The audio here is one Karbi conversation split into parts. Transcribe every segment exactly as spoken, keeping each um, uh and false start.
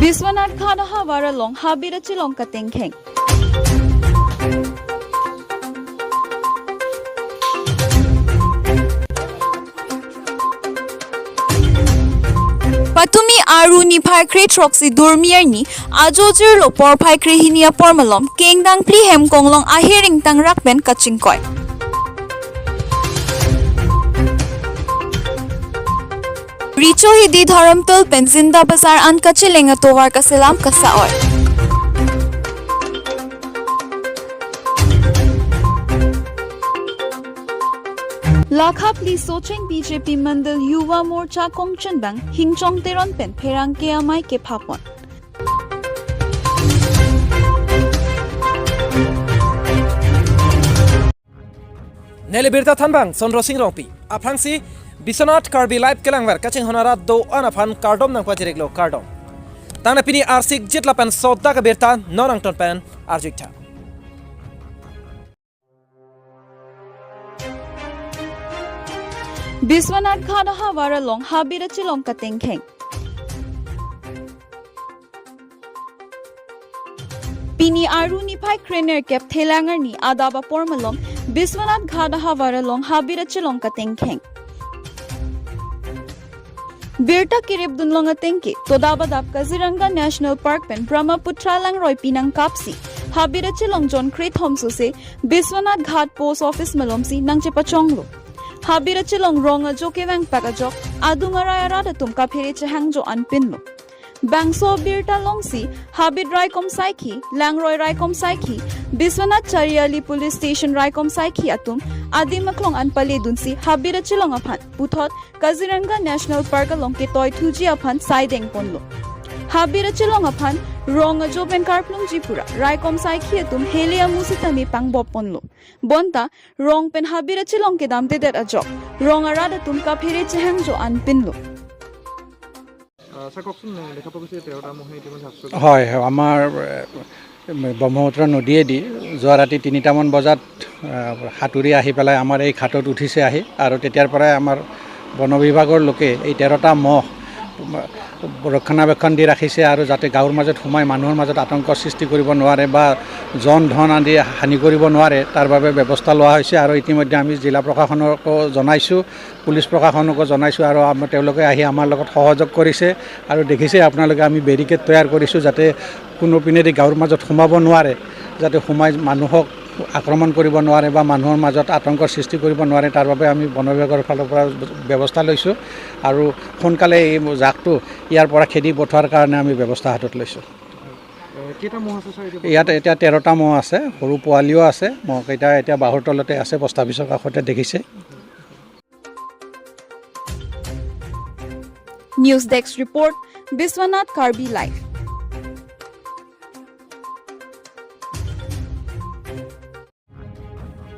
Biswanath Ghat ahavar along habit achelong katengkheng. Patumi Aru niphai kre throksi Durmi arni ajo jirlo porphai kre hini apor malom Kengdangphli Hemkonglong ahiring tangrak pen kachingkoi. Richo Hidi Dharamtal pen Zinda Bazar an kacheleng atovar kaselam kasa-oi. Lakhap li Socheng B J P Mandal Yuva Morcha kongchunbang Hingchong Teron pen pherangke amei kephapon. Neli birta thanbang Sondro Sing Rongpi. Aphrangsi Biswanath Karbi Live kelangver kachinghon arat do-an aphan kardom nangpajiriklo, kardom. Tangte pini arsik jit lapen sodak abirta non angton pen arju-ik tha. Biswanath Ghat ahavar along habit achelong katengkheng. Pini Aru niphai krenerkep Thelang arni adap apor malom Biswanath Ghat ahavar along habit achelong katengkheng. Birta kirip dunlong atengke, todap adap Kaziranga National Park pen Brahmaputra langroi pinangkapsi habit achelong jon krethom sose Biswanath Ghat Post Office malomsi nangchepachonglo. Habit achelong rong ajo kevangpak ajok adung arai arat atum kaphere chehangjo anpinlo. Bangso birta longsi habit raikom saikhi, langroi raikom saikhi, Biswanath Chariali Police Station raikom saikhi atum adim aklong an paledunsi habit achelong aphan puthot Kaziranga National Park along ketoi thuji aphan saideng ponlo. Habit achelong aphan rong ajo pen karplungji pura raikom saikhi atum hele amu sitame pangbop ponlo. Bonta rong pen habit achelong kedamdedet ajok rong arat atum kaphere chehangjo anpinlo. আহ, ছাৰ, কওকচোন, এ, দেখা পোৱা গৈছে তেৰটা মহে ইতিমধ্যে আশ্ৰয় হয়, হয়, আমাৰ, এ, ব্ৰহ্মপুত্ৰ নদীয়েদি যোৱা ৰাতি তিনিটামান বজাত, আহ, সাঁতুৰি আহি পেলাই আমাৰ এই ঘাটত উঠিছে আহি। আৰু তেতিয়াৰ পৰাই আমাৰ বন বিভাগৰ লোকে এই তেৰটা মহ ৰক্ষণাবেক্ষণ দি ৰাখিছে আৰু যাতে গাঁৱৰ মাজত সোমাই মানুহৰ মাজত আতংক সৃষ্টি কৰিব নোৱাৰে বা জন ধন আদি হানি কৰিব নোৱাৰে, তাৰ বাবে ব্যৱস্থা লোৱা হৈছে। আৰু ইতিমধ্যে আমি জিলা প্ৰশাসনকো জনাইছোঁ, পুলিচ প্ৰশাসনকো জনাইছোঁ আৰু আম-, তেওঁলোকে আহি আমাৰ লগত সহযোগ কৰিছে। আৰু দেখিছে আপোনালোকে, আমি বেৰিকেড তৈয়াৰ কৰিছোঁ যাতে কোনো পিনেদি গাঁৱৰ মাজত সোমাব নোৱাৰে, যাতে সোমাই মানুহক আক্ৰমণ কৰিব নোৱাৰে বা মানুহৰ মাজত আতংকৰ সৃষ্টি কৰিব নোৱাৰে, তাৰ বাবে আমি বন বিভাগৰ ফালৰ পৰা ব্যৱস্থা লৈছোঁ। আৰু সোনকালে এই জাকটো ইয়াৰ পৰা খেদি পঠোৱাৰ কাৰণে আমি ব্যৱস্থা হাতত লৈছোঁ। এ, কেইটা মহ আছে, ছাৰ, এতিয়া? ইয়াত এতিয়া তেৰটা মহ আছে, সৰু পোৱালিও আছে। মহকেইটা এতিয়া বাঁহৰ তলতে আছে, পোষ্ট অফিচৰ কাষতে দেখিছে। News Desk Report, Biswanath Karbi Live.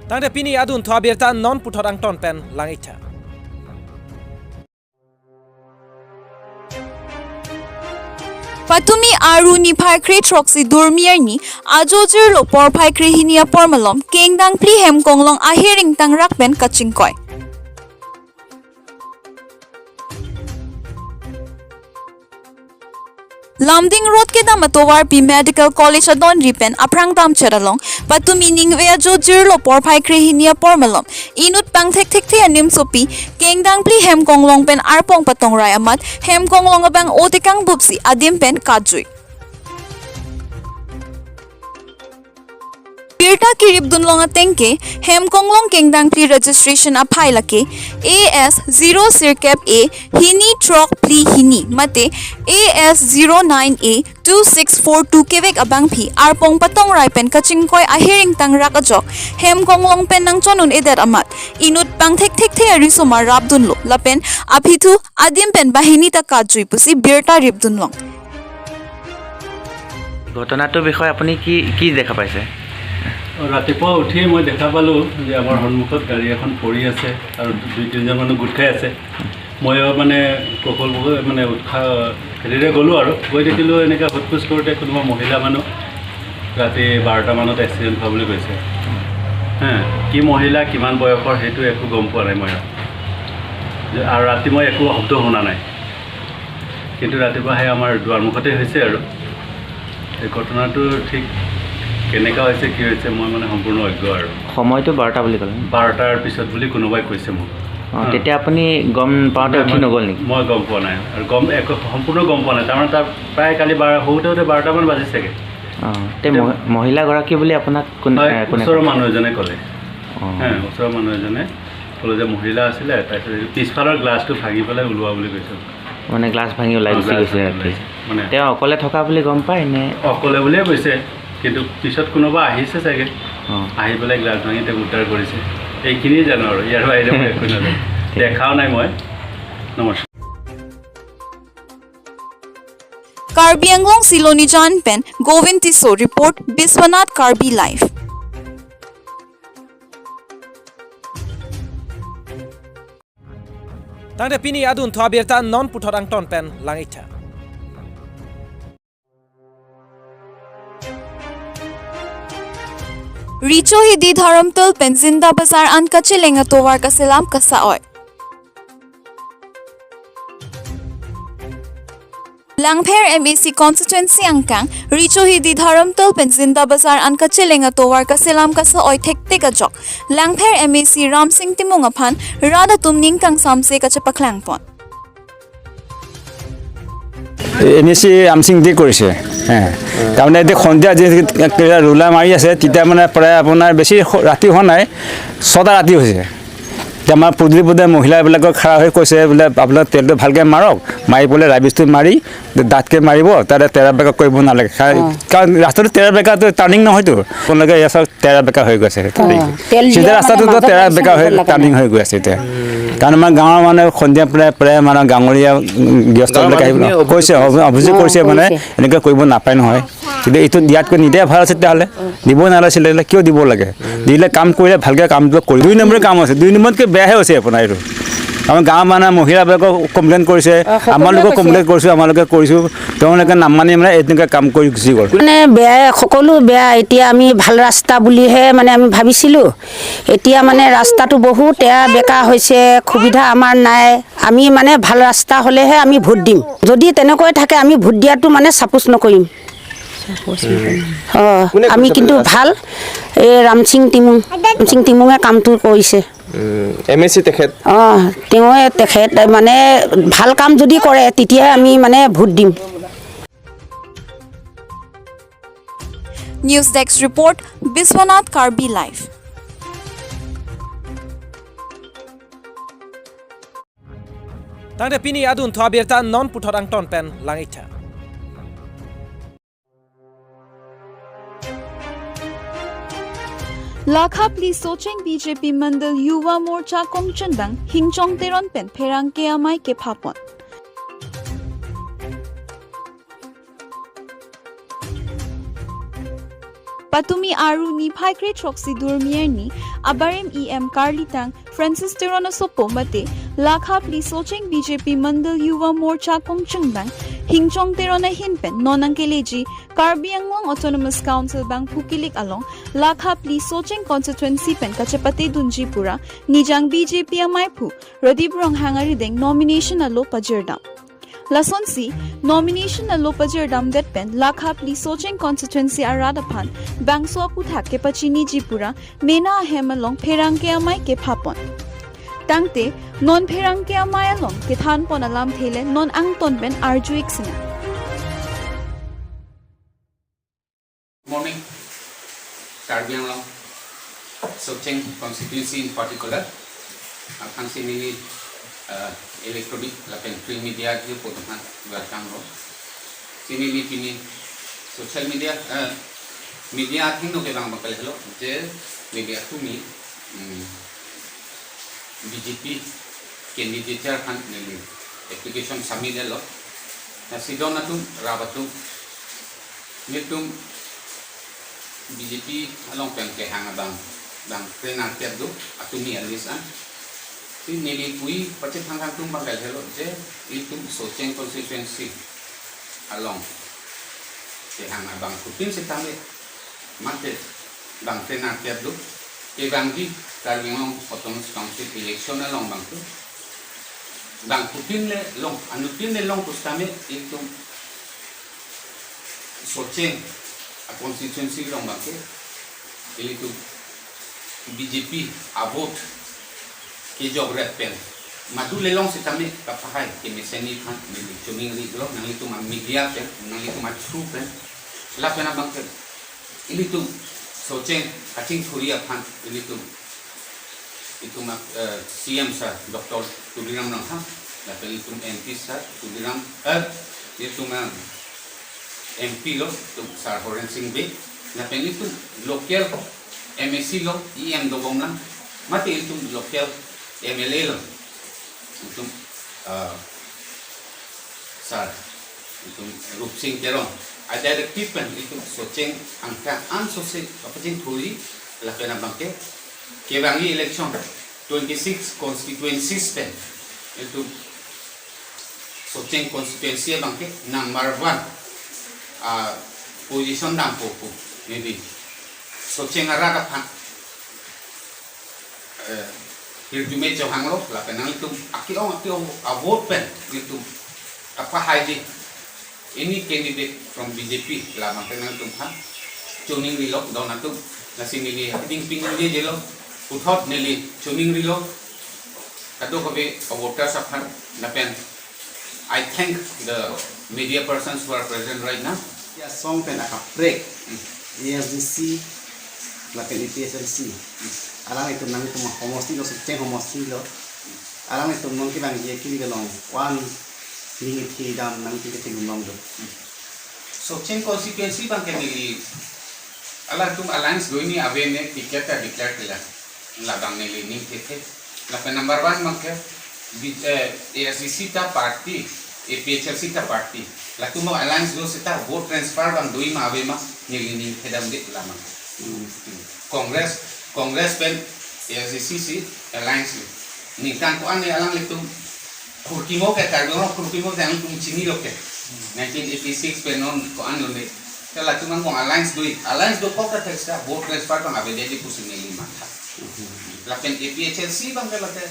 Tangte pini adunthu abirta non puthot angton pen lang-ik tha. Patumi Aru niphai kre throksi Durmi arni ajo jirlo porphai kre hini apor malom Kengdangphli Hemkonglong ahiring tangrak pen kachingkoi. Lumding Road kedam atovarpi Medical College adonri pen aphrang damchet along patumi ningve ajo jirlo porphai kre hini apor malom inut pangthekthekthe animsopi Kengdangphli Hemkonglong pen arpong patongrai amat Hemkonglong abang otekang bupsi adim pen katjui. Birta kirip dunlong atengke, Hemkonglong Kengdangphli registration aphai lake A S zero sirkep A hini throk phli hini mate A S zero nine A two six four two kevek abangpi arpong patongrai pen kachingkoi ahiring tangrak ajok Hemkonglong pen nangchon un-edet amat inut pangthekthekthe arisomar rapdunlo lapen aphithu adim pen banghini ta katjui pusi birta ripdunlong. ঘটনাটোৰ বিষয়ে আপুনি কি, কি দেখা পাইছে? ৰাতিপুৱা উঠিয়ে মই দেখা পালোঁ যে আমাৰ সন্মুখত গাড়ী এখন পৰি আছে আৰু দুই তিনিজন মানুহ গোট খাই আছে। ময়ো মানে কৌশল মানে উৎসাহ হেৰিৰে গ'লোঁ আৰু গৈ দেখিলোঁ এনেকৈ সোধ পোছ কৰোঁতে কোনোবা মহিলা মানুহ ৰাতি বাৰটা মানত এক্সিডেণ্ট হোৱা বুলি কৈছে। হে, কি মহিলা, কিমান বয়সৰ, সেইটো একো গম পোৱা নাই মই। আৰু ৰাতি মই একো শব্দ শুনা নাই। কিন্তু ৰাতিপুৱা সেই আমাৰ দুৱাৰমুখতে হৈছে আৰু। এই ঘটনাটো ঠিক কেনেকা হৈছে, কি হৈছে, মই মানে সম্পূৰ্ণ অজ্ঞ আৰু। সময়টো বাৰটা বুলি ক'লে। বাৰটাৰ পিছত বুলি কোনোবাই কৈছে মোক। অ, হা। তেতিয়া আপুনি গম পাওঁতে নাই, উঠি মই, নগ'ল নেকি? মই গম পোৱা নাই আৰু গম, একো সম্পূৰ্ণ গম পোৱা নাই। তাৰমানে তাৰ প্ৰায় কালি বাৰ, হওঁতে হওঁতে বাৰটামান বাজিছেগে। অ, তে এতিয়া মহি-, মহিলাগৰাকী বুলি আপোনাক কোন-, হয়, এ, কোনে ওচৰৰ ক'লে? মানুহ এজনে ক'লে। অ। হা, ওচৰৰ মানুহ এজনে ক'লে যে মহিলা আছিলে, তাৰপিছত এই পিছফালৰ গ্লাছটো ভাঙি পেলাই ওলোৱা বুলি কৈছে। মানে গ্লাছ ভাঙি ওলাই অ, গুচি গ্লাছ গৈছে ভাঙি ৰাতি। ওলাইছে। মানে তেওঁ অকলে থকা বুলি গম পায় নে? অকলে বুলিয়ে কৈছে, কিন্তু পিছত কোনোবা আহিছে চাগে। অ। আহি পেলাই গ্লাছ ভাঙি তেওঁক উদ্ধাৰ কৰিছে। এইখিনিয়ে জানো আৰু, ইয়াৰ বাহিৰে মই একো নাজানো। দেখাও নাই মই। নমস্কাৰ। Karbi Anglong Silonijan pen Govind Tisso report, Biswanath Karbi Live. Tangte pini adunthu abirta non puthot angton pen lang-iktha. Richo Hidi Dharamtal pen Zinda Bazar an kacheleng atovar kaselam kasa-oi. Langpher M A C constituency angkang Richo Hidi Dharamtal pen Zinda Bazar an kacheleng atovar kaselam kasa-oi thektik ajok Langpher M A C Ramsing Timung aphan rat atum ning kangsamse kachepaklang pon. M A C Ramsingh দি কৰিছে। হে। তাৰমানে এতিয়া সন্ধিয়া যে ৰোলা মাৰি আছে, তেতিয়া মানে প্ৰায় আপোনাৰ বেছি স-, ৰাতি হোৱা নাই, ছটা ৰাতি হৈছে। এতিয়া আমাৰ পদূলি পদূলি মহিলাবিলাকক খাৰা হৈ কৈছে বোলে, "আপোনালোকে তেলটো ভালকে মাৰক, মাৰি পেলাই ৰাবিজটো মাৰি ডাঠকে মাৰিব, তাতে তেৰা বেকা কৰিব নালাগে।" কা-, অ। কাৰণ ৰাস্তাটো তেৰা বেকাটো টাৰ্ণিং নহয়তো, আপোনালোকে এয়া চাওক, তেৰা বেকা হৈ গৈছে। অ, তেল চিধা দিয়া ৰাস্তাটোতো মানে মাজত তেৰা লাগিছে বেকা হৈ, মাজত লগা টাৰ্ণিং নাই। হৈ গৈ আছে এতিয়া। কাৰণ আমাৰ গাঁৱৰ মানে সন্ধিয়া প্ৰায়, প্ৰায় মানে গাঁৱলীয়া, উম, গৃহস্থবিলাকে গাঁৱৰ আহিব, মানুহখিনিয়ে অভিযোগ কৈছে, কৰিছে। অভি-, অভিযোগ অ, কৰিছে মানে, কৰিছে। এনেকে কৰিব নাপায় নহয়। কিন্তু এইটো দিয়াতকৈ নিদিয়া ভাল আছিল তেতিয়াহ'লে। দিব নালাগিছিলে, কিয় দিব লাগে? দিলে কাম কৰিলে ভালকে কামটো কৰি। দুই নম্বৰৰ কাম আছে, দুই নম্বৰতকৈ বেয়াহে হৈছে আপোনাৰ এইটো। আমাৰ গাঁৱৰ মানে মহিলাবিলাকক কমপ্লেইন কৰিছে, অ, সকলোৱে আমালোকক কৈছে। কমপ্লেইন কৰিছোঁ, আমালোকে কৰিছোঁ। তেওঁলোকে নামানি মানে এনেকে কাম কৰি গুচি গ'ল। মানে বেয়া, সকলো বেয়া। এতিয়া আমি ভাল ৰাস্তা বুলিহে মানে আমি ভাবিছিলোঁ। এতিয়া মানে ৰাস্তাটো বহুত তেৰা বেকা হৈছে, সুবিধা আমাৰ নাই। আমি মানে ভাল ৰাস্তা হ'লেহে আমি ভোট দিম। যদি তেনেকৈ থাকে, আমি ভোট দিয়াটো মানে ছাপোজ নকৰিম। অ, কোনে আমি কৰিছে কিন্তু বুলি ভাল, এই ৰামসিং টিমুং, ৰামসিং টিমুঙে কামটো কৰিছে। উম, এম এ চি তেখেত। অ, তেওঁৱে তেখেত মানে ভাল কাম যদি কৰে, তেতিয়াহে আমি মানে ভোট দিম। News Desk Report, Biswanath Karbi Live. Tangte pini adunthu abirta non puthot angton pen lang-iktha. Lakha phli Socheng B J P Mandal Yuva Morcha kongchengdang Hingchong Teron pen pherangke amei kephapon. Patumi Aru niphai kre throksi durmi arni abarim E M karlitang Francis Teron asopo mate Lakha phli Socheng B J P Mandal Yuva Morcha kongchengdang Hingchong Teron ahin pen non nangkeleji Karbi Anglong Autonomous Council bangphu kilik along Lakha phli Socheng constituency pen kachepate dunji pura nijang B J P ameiphu Radip Ronghang arideng nomination alo pajirdam. Lasonsi nomination alo pajirdamdet pen Lakha phli Socheng constituency arat aphan bangso aputhak kepachiniji pura mena ahem along pherangke amei kephapon. Tangte non pherangke amei along kethanpon alamthe le non angton pen arju-ik sinang. Morning, Karbi Anglong, Socheng constituency in particular. Aphan si neli, uh, electronic lapen print media ahin aphan welcome lo. Si neli pini social media, uh, media ahin no kevang abang kali helo, je media tumi, mm, B J P candidature aphan neli application submit lo. Lasi don atum, rap atum, nelitum B J P along pen kehang abang, bang kre nangkep do, atumi alis an. Si neli pui pachethang thang atum abang kali helo je, itum Socheng constituency along kehang abang kutin setame mate bang kre nangkep do, kevangji Karbi Anglong Autonomous Council election along abang tu. Bang kutin le long, anuttin le long pusitame ilitum Socheng a constituency along abangke ilitum B J P a vote kejok rap pen madu le long sitame kapahai kemesen aphan neli choningri lo, nanglitum a media pen, nanglitum a through pen, lapen abangke ilitum Socheng kachingthurji aphan ilitum itum a, eh, C M sir Doctor Tuliram Ronghang, lapen itum M P sir Tuliram, eh, itum, eh, M P lo, itum Sir Horen Sing Bey, lapen itum local M A C lo, E M dobom lang, mate itum local M L A lo, itum, eh, sir, itum Rupsing Teron a directive pen itum Socheng angka ansose kapachingthurji, lapen abangke kevangji election twenty-six constituencies pen itum Socheng constituency abangke number one, ah, position dampo pu, maybe Socheng arat aphan, eh, hirjume chohanglo, lapen nanglitum ake-ong ake-ong a vote pen nelitum kapahaiji any candidate from B J P, labangke nanglitum aphan choningri lo, don atum, lasi neli hapiding pingjeje lo, puthot neli choningri lo kadokave a voters aphan, lapen I thank the media persons who are present right now. Ya, song pen akaprek, A S D C lapen A P H L C, alanglitum nangtum homosti lo, Socheng homosti lo, alanglitum non kevangji akim kelong ko-an ning ithedam nangtum kethedam long do? Socheng constituency abangke neli alangtum alliance do, pini ave ne ticket ta declare kela, labang neli ning thethe. Lapen number one abangke B-, eh, A S D C ta party, A P H L C ta party, latum alliance do seta vote transfer abang do ma ave ma, neli ning thedamde lamang. Hmm. Congress, Congress pen A S D C si alliance lo. Ningkan ko-an alanglitum kurkimo ke, Karbi Anglong kurkimo ke alangtum chinilo ke. Nineteen eighty-six pen non ko-an lo ne. Ke latum angbong alliance do, alliance dokok ke theksa vote transfer abang avedetji pusi neli matha. Lapen A P H L C abangke lake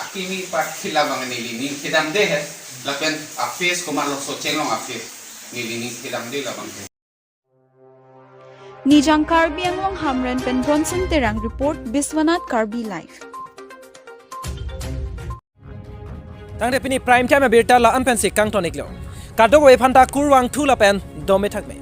akimi party, labang neli ning thedamde he. Lapen a face komatlo, Socheng along a face, neli ning thedamde labangke. Nijang Karbi Anglong Hamren pen Bronson Terang report, Biswanath Karbi Live. Tangte pini prime time abirta la-an pensi kangton-iklo. Kadokave aphanta kurvangthu lapen dome thakme.